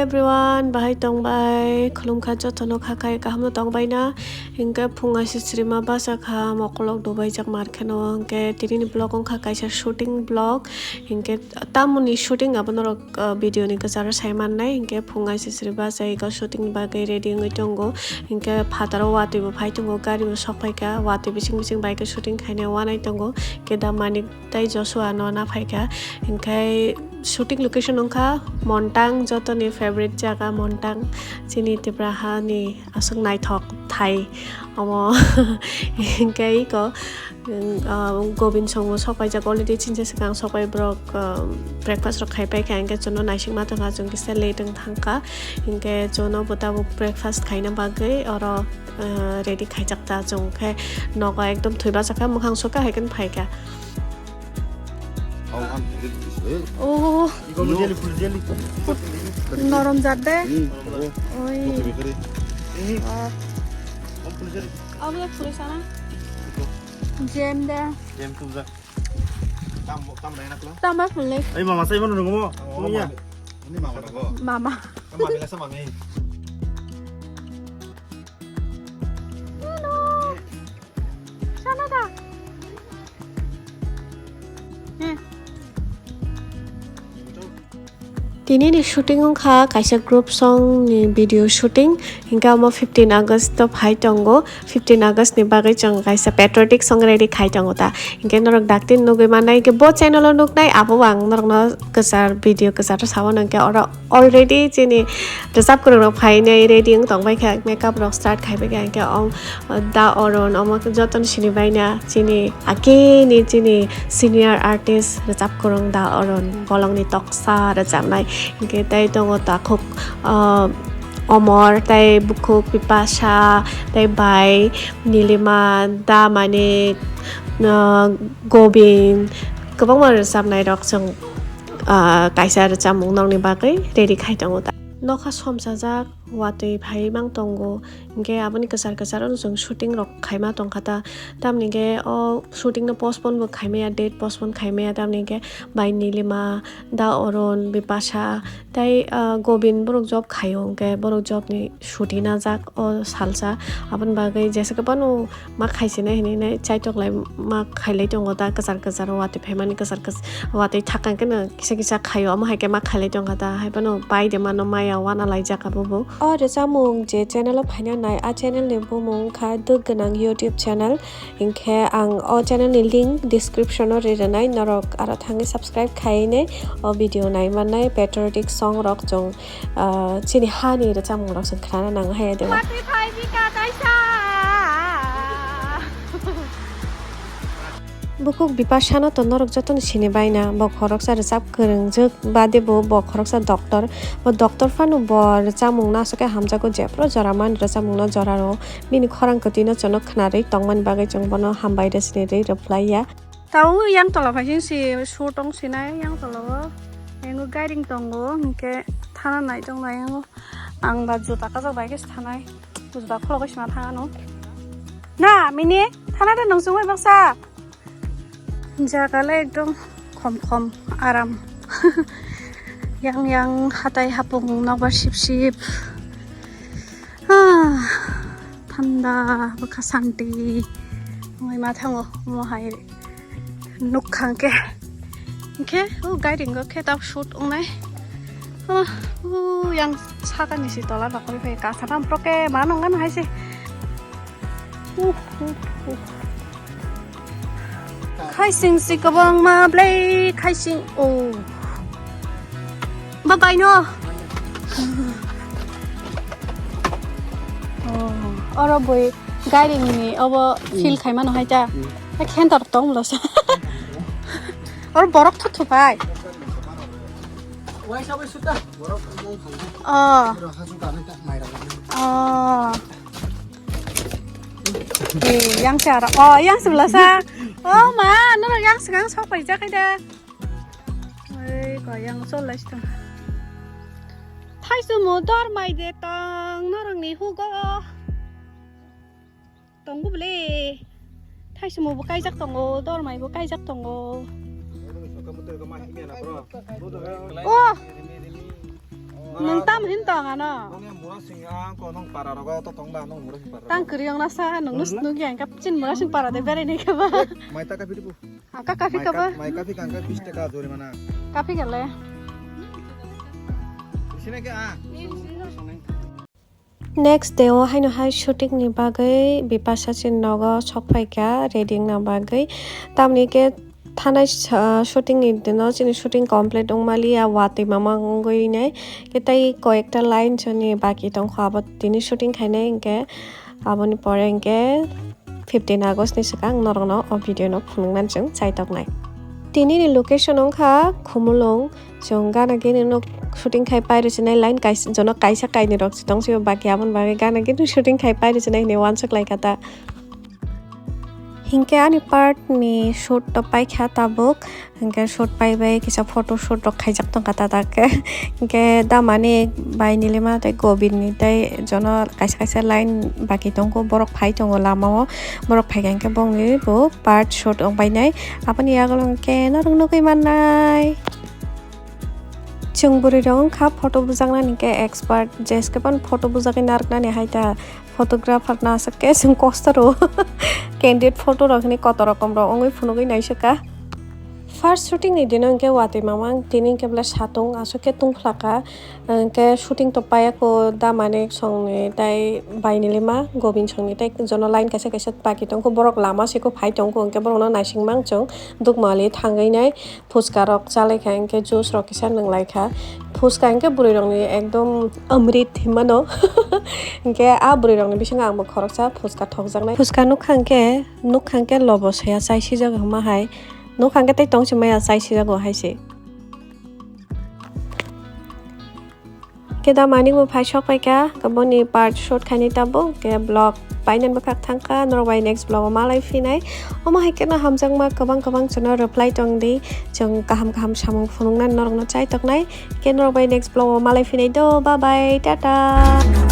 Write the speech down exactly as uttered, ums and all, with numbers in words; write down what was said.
Everyone, bahai tongbai, khulumkha jotono kha khai kaham no tongbai na, hinkhe phung aisisrima basa kha, mokolok dubai jak mar kheno, hinkhe tini ni vlog wngkha kaisa shooting vlog, hinkhe tamoni shooting abo norok, ah, video ni kwcharo sai mannai, hinkhe phung aisisri basa ego shooting ni bagwi ready wngwi tongo, hinkhe phataro watwi bo phai tongo, gari bo sok phaikha, watwi bising bising bai khe shooting khainai wanai tongo, hinkhe da manik tei Joshua no na phaikha, hinkhe shooting location wngkha Montang, jotoni favorite jaga Montang, chini Tipra hani aswk naithok thai omo. Hinkhe iko, ah, Gobin songbo sok paijak already, chinsa swkang sok pai borok, ah, breakfast rok khai paikha, hinkhe chwngno naisingma tongkha, chwng kisa late wng thangkha, hinkhe chwngno bo tabuk breakfast khaina bagwi oro, ah, ready khaijak ta chwng khe nogo ekdom thwi bachakha, mwkhang sukha hai khe phaikha. Oh, norom jat de. Oi. Ah. Abo le phulwi sana. Jem de. Tamba phulwi. Ei mama, sai mano nungo mo. Mama. Hello. Sana da. He. Tini ni shooting wngkha kaisa group song ni video shooting, hinkhe omo fifteen August to phai tongo, fifteen August ni bagwi chwng kaisa patriotic song ready khai tongo ta, hinkhe norok dakti nugwi mannai, hinkhe bo channel o nuknai abo ang norokno kwchar video kwchar sao, hinkhe oro already chini rwchap kwrwng rok phainai ready wng tong bai kha, makeup rok start khai bai kha, hinkhe ong Da Orun omo khe jotono sini baina chini akini chini senior artist rwchap kwrwng Da Orun, bolongni toksa rwchapnai, hinkhe tei tongo takhuk, ah, Omor tei bukhuk Bipasha tei bai Nilima, Da Manik, ah, Gobin, kwbangma rwchapnai rok chwng, ah, kaisa rwchapmung nokni bagwi ready khai tongo ta. Nokha somsajak watwi phai mang tongo, hinkhe aboni kwchar kwchar ono chwng shooting rok khaima tongkha ta, tamni hinkhe o shooting no postpone bo khaimaya, date postpone khaimaya, tamni hinkhe bai Nilima, Da Orun, Bipasha tei, ah, Gobin borok job khaio, hinkhe borok job ni chuti najak o salsa, aboni bagwi jesa kwbangno ma khaisinai hinwi nai chaitok lai ma khailai tongo ta, kwchar kwchar o watwi phaimani, kwchar kwchar watwi thakang khe no kisa kisa khaio, omo hai khe ma khailai tongkha ta, hai phano pai de mano maya wana laijak abo bo. O rwchapmung je channel o phaina nai, a channel ni bumung kha Duk Gwnang YouTube channel, hinkhe ang o channel ni link description o ri rwnai, norok aro thangwi subscribe khainai o video nai mannai, patriotic song rok chwng ah, chini hani rwchapmung rok chwng khnana nango hai de. Watwi phai bika kaisa. Bukhuk Bipasha no to norok jotono sini baina, bo khoroksa rwchap kwrwngjwk bade bo, bo khoroksa doctor, bo doctor phano bo rwchapmung no aswk khe hamjago, jephru jora mani rwchapmung no jora rwo, bini khorang kwtwi no chwngno khwnarwi tongmani bagwi chwng bono hambai rw sini rwi reply ya. Tao yang tola phai sing si su tong sinai yang tola o. Yang o gairing tongo, hinkhe thana nai tong nai yang o. Ang ba juta kajak bai khe thanai. Juta khulogwi sima thang ano. Na, mini, thana de nung sungwi baksa. Jaga le ekdom khom khom aram. Yang yang hatai hapung nokbar sip sip. Ah, thanda, bwkha santi. Wngwi ma thango, omo hai. Nukha hwnkhe, hwnkhe o gairing o khe tabuk shoot wngnai. O, o yang sakani si tola rok oi phai kasa tam proke ma nong gana hai se. Uh, uh, uh. Khaising si kwbangma blai khaising o. Ba bai no. Oh, oro bui gairing ni obo feel khai mano hai ta. Hmm. Khentor tong lo sa. Oro borok thuthu pai. Oh. Oh. Eh, yang se aro. Oh, yang se belasa. Oh, ma, norok yang se kang sok pai jakai da. Oi, ko yang sol lai tong. Thaisu mo dor mai de tong, norok ni hugo. Tongo bele. Thaisu mo bo kaijak tongo, dor mai bo kaijak tongo. Oh. Nwng tam hin tong ano? Nong yang mura sing ang ko nong para rogo to tong da nong mura sing para. Tang kwrwi ong nasa nong nus nung yang kap chin mura sing para de berai nai kaba. Mai ta kapi dibu. Ang ka kapi kaba. Mai kapi kang ka bis taka jorimana. Kapi gale. Sini ke ah. Next day o haino hai shooting ni bagwi Bipasha chini nogo sok phaikha ready wngna bagwi. Tamni ke thanai sa-, shooting ni dino chini shooting complete wngmaliya watwi mamang wngwi nai. Ke tei koyekta line chini baki tongkho abo tini shooting khainai hinkhe aboni pore hinkhe fifteen August ni swkang norokno o video no phunuknani chwng chaitoknai. Tini ni location wngkha Khumulwng. Chwng gana gini no shooting khai pai rwchinai line kaisa, jono kaisa kainwi rok se tong sio baki aboni bagwi gana gini shooting khai pai rwchinai hinwi uansuk lai kha ta. Hinkhe ani part ni shoot to paikha tabuk, hinkhe shoot paibai kisa photo shoot rok khaijak tongkha ta ta khe. Hinkhe damani bai Nilima tei Gobin ni tei jono kaisa kaisa line baki tongo, borok phai tongo lama o, borok phaikha hinkhe bongni bo part shoot wng bainai. Aboni yagulo hinkhe norok nugwi mannai. Chwng bwrwi rok wngkha photo bujaknani khe expert, jeskhe phano photo bujagwi narwknani hai ta photographer no aswk khe chwng kosto rw. Candid photo rok hinwi kotor rokom rok wngwi phunugwi naisukha. First shooting ni dino hinkhe watwi mamang tini hinkhe belai satung aswk khe tungphlaka, hinkhe shooting to paiya ko da Manik songni tei bai Nilima Gobin songni tei jono line kaisa kaisa baki tongkho borok lama siko phai tongkho hinkhe borokno naising mang chwng Dukmali thangwi nai. Phuska rok chalaikha, hinkhe juice rok kisa nwnglaikha. Phuska hinkhe bwrwi rokni ekdom amrit hinmano. Hinkhe a bwrwi rokni bisingo angbo khoroksa phuska thokjaknai. Phuska nukha hinkhe, nukha hinkhe lobo soya chai sijago hwnma hai. Nukha hinkhe tei tong se maya chai sijago hai se. Khe da Manik bo phai sok paikha, khe boni part shoot khainai tabuk, khe vlog painani bwkhak thangkha, norok bai next vlog o malai phinai. Omo hai kheno hamjakma kwbang kwbang chwngno reply tongdi, chwng kaham kaham samung phunuknani norokno chaitoknai. Khe norok bai next vlog o malai phinai do, bye bye, tata.